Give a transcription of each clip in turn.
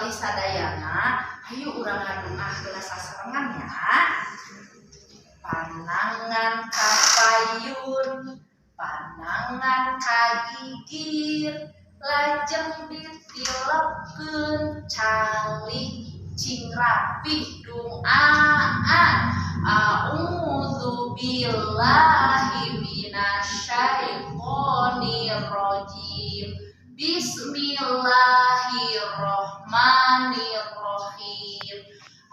kali sadayana, hayu urang ngadungah heula sasarengan nya. Panangan ka payun, panangan ka gigir, lajeng ditilepkeun calik cing rapih duaan. A'udzu billahi minasyaitonir rajim. Bismillahirrahmanirrahim.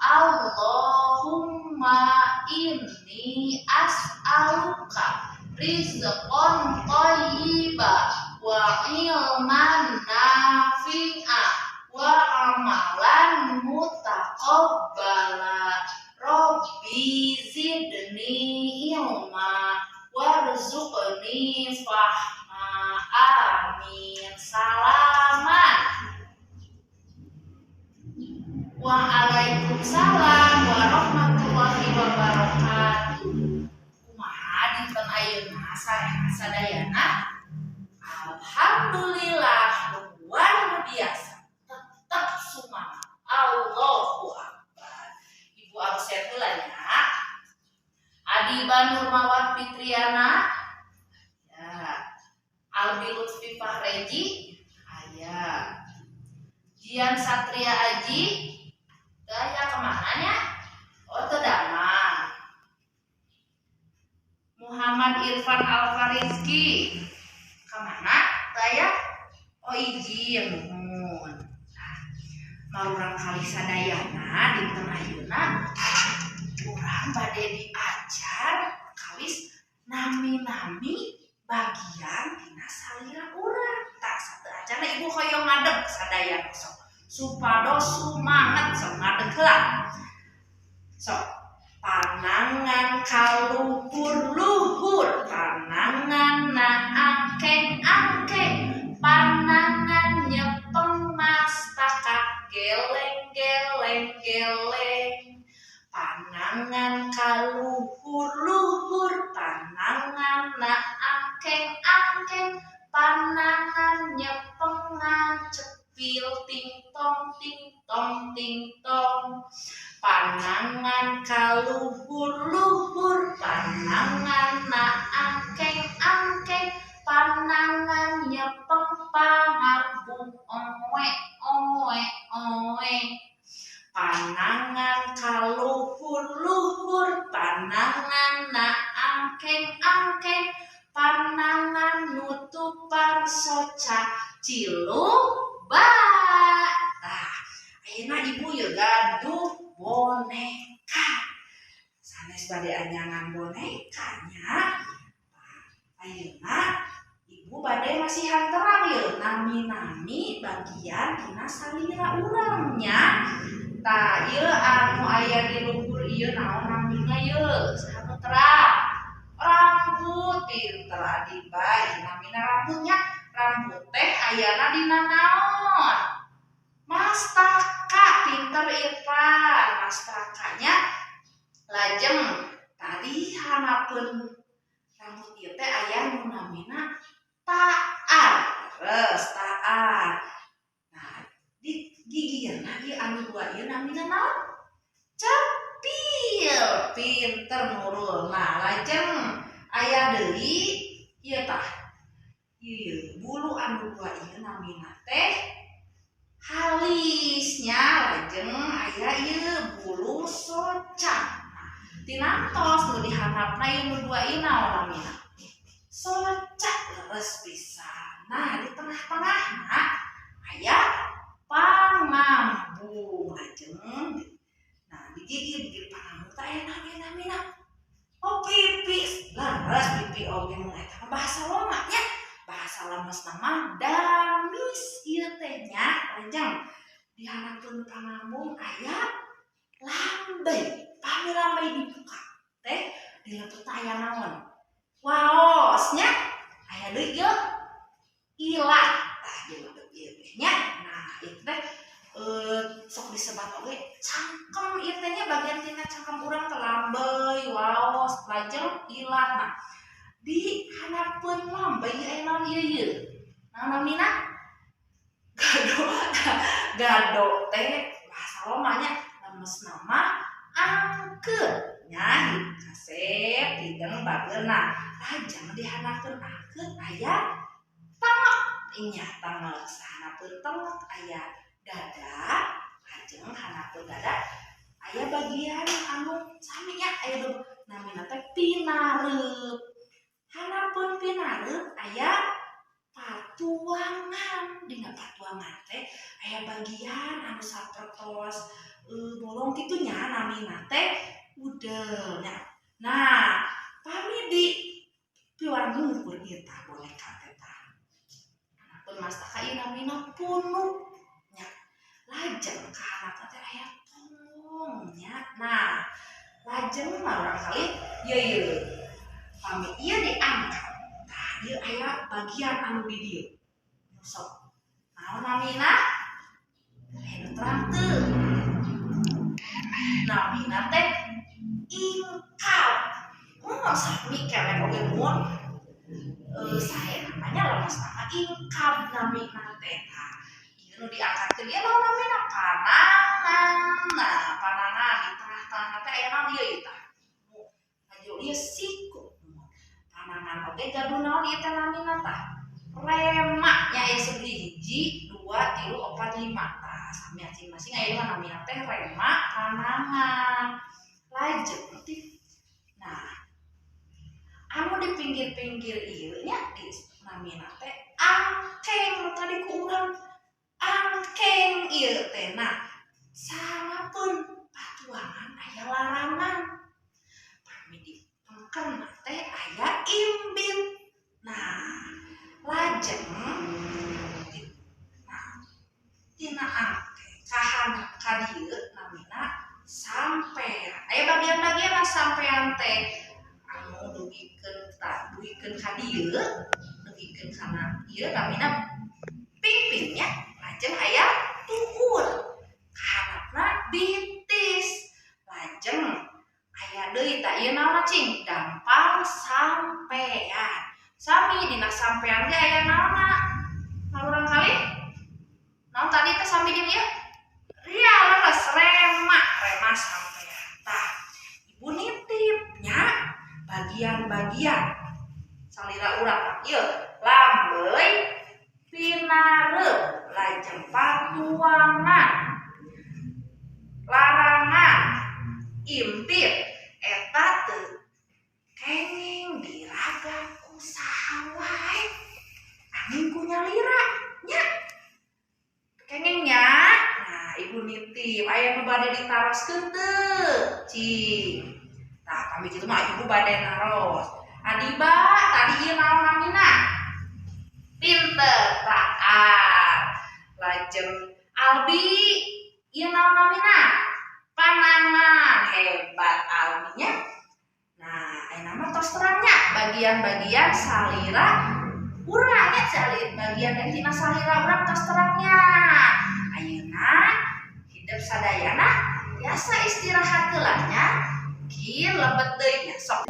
Allahumma inni as'aluka rizqan thayyiba wa ilman nafi'a wa amalan mutaqabbala. Rabbi zidni ilma warzuqni fahma. Amin. Salaman. Waalaikumsalam warahmatullahi wabarakatuh. Kumaha dinten ayeuna, sarehat sadayana? Alhamdulillah, luar biasa. Tetap semangat. Allahu Akbar. Ibu absen heula nya. Adiba Nurmawat Fitriana. Ya. Albi Lutfi Fahreji. Aya. Jian Satria Aji. Gaya kemana nya? Oh, teu damang. Muhammad Irfan Alfarizki. Kemana? Gaya? Oh, izin. Nuhun. Nah, murang kali sadayana, dinten ayeuna urang bade diajar kawis nami-nami bagian tina salira urang. Tah, sateuacanna ibu hoyong ngadeg sadayana, sok supados sumanget. Sok ngadeg heula, sok. Panangan kaluhur-luhur, panangan na angkeng-angkeng, panangan nyepeng mastaka geleng geleng geleng. Panangan kaluhur-luhur, panangan na angkeng-angkeng, panangan nyepengan cepil ting tong ting tong ting tong. Panangan kaluhur-luhur, panangan na angkeng-angkeng, panangan nyepeng pangarbung oe oe oe. Panangan kaluhur-luhur, panangan na angkeng-angkeng, panangan nutupan soca ciluba. Tah, ayeuna ibu ye gaduh boneka. Sanes bade anyangan bonekanya. Ayeuna ibu bade masihan terang ye nami-nami bagian tina salira urang nya. Tah, ieu anu aya di luhur ieu naon namina ieu? Saha nu terang? Rambut. Pinter, Adiba. Ieu namina rambutnya. Rambut teh ayana dina naon? Mastaka. Pinter, Irfan. Mastakanya. Lajeng tadi hanapeun rambut ieu teh aya nu namina taar. Terus taar. Nah, di gigirna ieu anu dua ieu namina naon? Cepil. Pinter, Nurul. Nah, lajeng aya deui ieu, tah. Ieu bulu anu dua ieu namina teh halisnya. Lajeng aya ieu bulu soca. Nah, tinantos nu dihandapna ieu nu dua ieu naon namina? Soca. Leres pisan. Nah, di tengah-tengahna aya pangambung. Lajeng nah, di gigir-gigir pangambung teh aya naon namina? Oh, pipi. Leres, pipi oge mun eta mah bahasa loma nya, bahasa lemes nama damis ieu teh nya. Lajeng di handapeun pangambung aya lambe. Pami lambe dibuka teh di lebetna aya naon? Waosnya. Aya deui ieu ilat. Tah, di lebet ieu teh nya. Nah, itu teh sok disebat oge cangkem ieu teh nya, bagian tina cangkem urang teh lambey, waos, lajeng ilat. Nah, di handapeun lambey aya naon ieu? Ieu naon namina? Gaduh Gado teh bahasa lomanya, lemesna mah angkeut nya, kasep hideng bager. Nah, lajeng dihanapeun angkeut aya tengek nya, tengek. Sahanapeun tengek aya dada. Lajeng hanapeun dada aya bagian anu sami nya, aya namina teh pinareup. Hanapeun pinareup aya patuangan. Dina patuangan teh aya bagian anu sapertos bolong kitu nya, namina teh udel nya. Nah, pami di piwarang mungkur ieu tah boneka teh tah. Hanapun mastaka ieu namina punuk nya. Lajeng ka handapna teh aya tonggong nya. Nah, lajeng murangkalih ieu ieu. Pami ieu diangkat, tah ieu aya bagian anu di dieu. Sok, naon namina? Aya nu terang teu? Namina teh ingkap. Oh, sami kelek oge mun sae namanya lemesna mah ingkap namina teh. Tah, ieu nu diangkatkeun ieu naon namina? Panangan. Nah, panangan di tengah-tengah teh aya naon ieu ieu tah? Nu ieu siku. Panangan oge gaduh naon ieu teh namina tah? Rema nya, aya sendi 1, 2, 3, 4, 5. Tah, sami masing-masing aya namina teh rema panangan. Lajeng ti, nah, anu di pinggir-pinggir ieu nya di namina teh angkeng, nu tadi ku urang angkeng ieu teh. Nah, sanapeun patuangan aya larangan. Pami di pengkerna teh aya imbit. Nah, lajeng nah tina angkeng ka ka dieu namina sampean. Aya bagian-bagian sampean teh anu dugikeun tah, dugikeun ka dieu, dugikeun kana ieu namina pingping nya. Lajeng aya tuur, kahanapna bitis. Lajeng aya deui tah ieu naonna cing? Dampal sampean. Sami dina sampean ge aya naonna? Murangkalih naon tadi teh sami jeung ieu? Ria, leres, rema, rema sampean. Tah, ibu nitip nya bagian-bagian salira urang ieu lambeuy, pinareup, lajeng patuangan, larangan, impit eta teu kenging diraga ku saha wae anging ku nyalira nya, kenging nya. Nah, ibu nitip, aya nu bade ditaroskeun teu cing? Tah, pami kitu mah ibu bade naros. Adiba, tadi ieu naon namina? Pinter, taat. Lajeng Albi, ieu naon namina? Panangan. Hebat Albinya. Nah, ayeuna mah tos terangnya bagian-bagian salira urang nya, salir bagian tina salira urang tos terangnya. Ayeuna hidep sadayana biasa istirahat heula nya. Ki lebet deui nya sok.